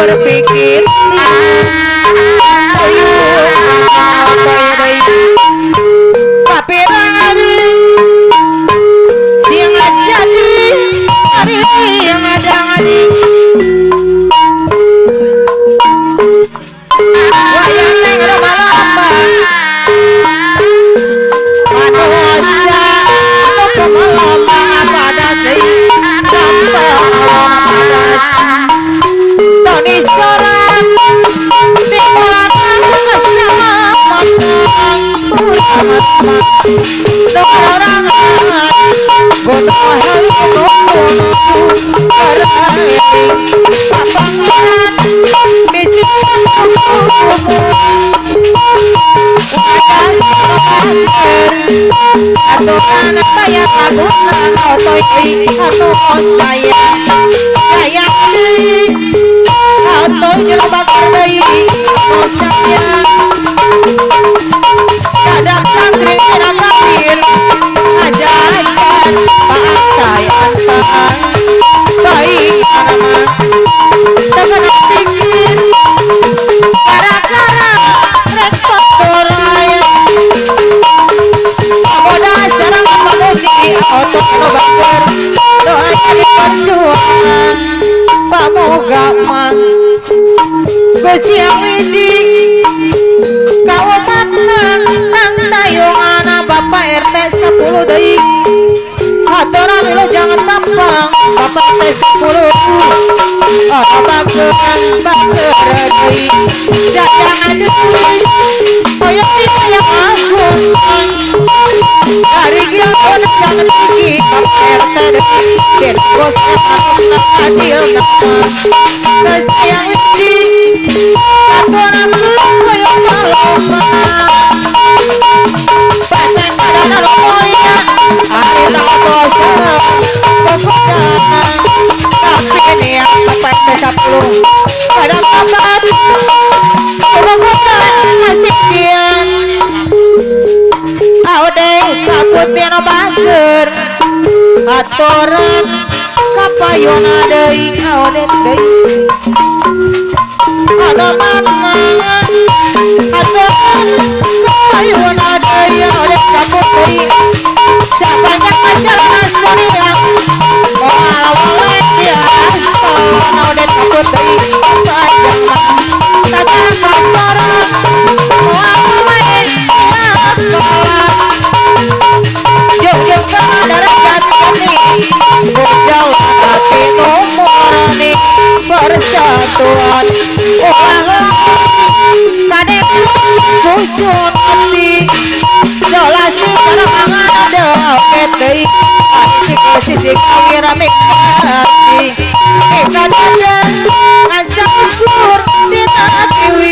Berpikir siang jadi hari yang ada Gusti Widi kaumat nang nang tayong anak Bapak RT 10 deui hatoran lu jangan tampang Bapak RT 10 oh bageun bager deui jangan deui hoyong yang agung dari gila jangan tinggi Bapak RT deui ben bos adil nama sayang Widi atoran kapayona deui aodet deui ada mana atoran kapayona deui aodet kaput deui sabanyak acara sayang moal wae biasa aodet kaput deui sapanjang tata pasaran moal wae persatuan ulah kadek bujun hati jolasi cara ada oke deui sisi kawira mikati kadang ngasakur dina tiwi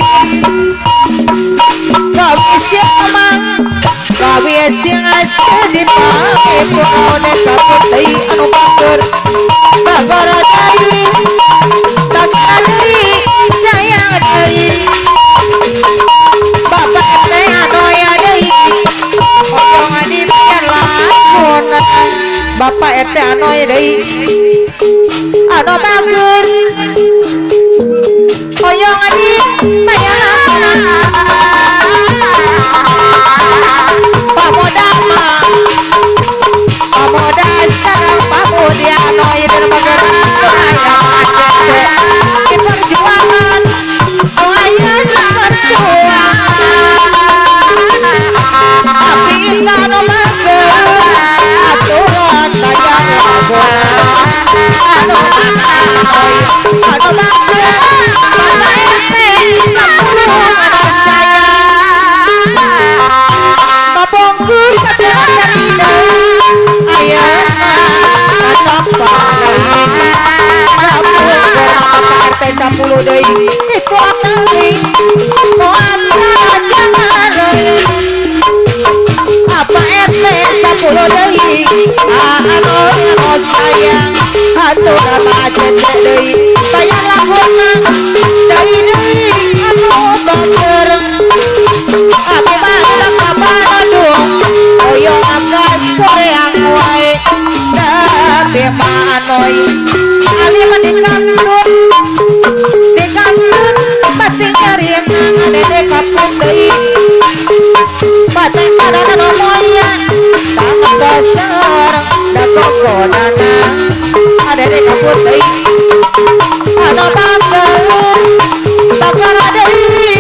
gawe siamang gawe sing aja dipake pone kaput deui anu bager bagora deui deui sayang deui Bapak RT anoya deui hoyong dibayar lakona Bapak RT anoya deui anu bager hoyong dibayar lakona pamoda mah pamoda sareng pamudi anoya dan bager perjuangan ayeuna perjuangan tapi anu mager aturan bayar anu anu mager Bapak RT 10 anu sayang mabongkur satu ayeuna Bapak RT 10 deui itu deui moal jangan apa RT 10 deui anu anu sayang aturan aceh deui bayar lakona deui deui anu bager abi mah ka Bandung hoyong ka soreang wae tapi mah anoy ali mah di kantun sareng da kokodana adede kaput deui anu bager bager deui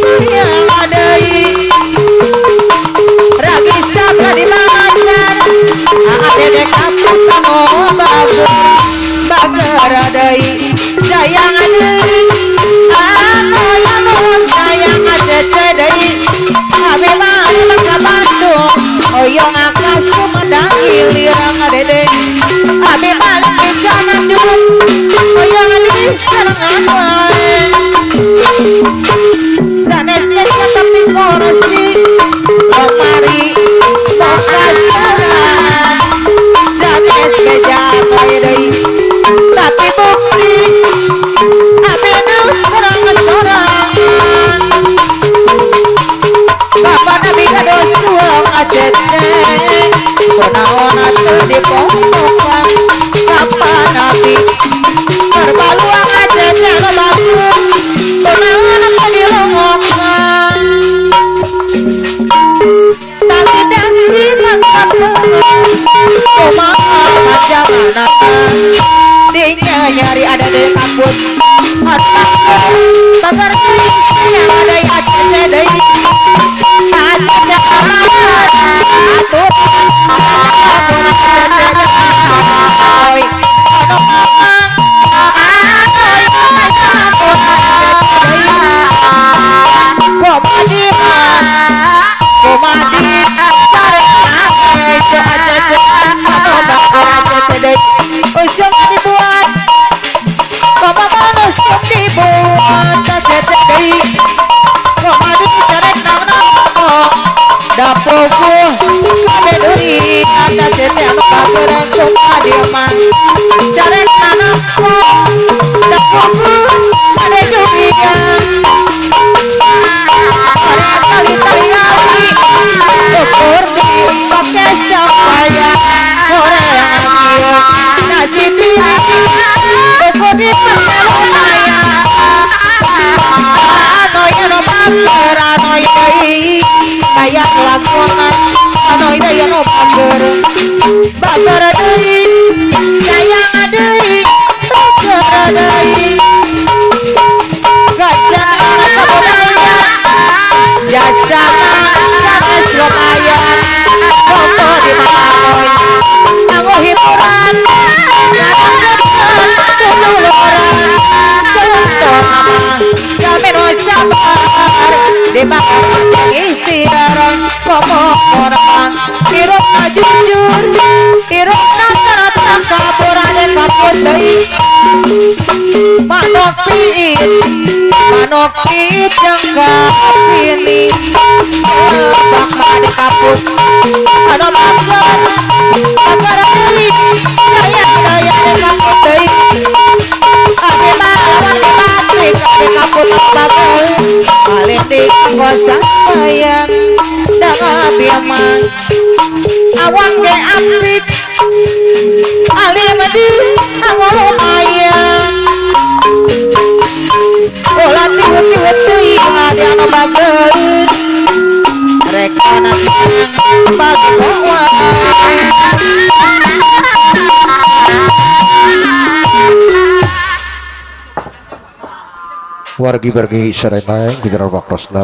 sayang deui ragi sabra di macan adede kaput anu bager bager deui sayang deui anu anu sayang cece deui abi mah ka Bandung oyong ka Sumedang ilirang dede abi balik di Cianjur oyong di sarengan wae sanes geus tapi korsi lomari pokasaran sanes geus deui tapi bukti abi nu kurang sorangan Bapak Nabi gaduh suang acete kunaon atuh dipongkokan Bapak Nabi berbaluang acete lobaku kunaon atuh dilongokan tali dasi mangkap kumaha macam mana dinya nyari ada di kampus bagar sayang ada acete deui acete atuh usum dibuat koma usum dibuat cece deui koma dicarek nang-nang dapoguh kabe deui ada cece anu bagereng kumaha dieu mah carek nang-nang dapoguh kabe deui tali-tali ali ukur dipake sapaya horeang kieu nasib diri ukur diperluaya anoy anu bager anoy deui bayar lakonan anoy deui anu bager bager deui sayang deui bager deui gajah kabudaya jasa sanes lumayan foto di manoy anggo hiburan tululuran contoh mah kami nu sabar di bakar istiaran komo orang hirupna jujur hirupna terata kabur ade kaput deui manok piit manok piit jeung kapini bak mah kaput anu bager bager deui sayang daya ade kaput deui abi mah lawan di batik ade kaput bager paling di kosang bayang dang abi mah awak ge apik alim di anggo lumayan ulah tiwet-tiwet teuing ade anu bager rek anak balik wargi-wargi sarena gujarat waktosna.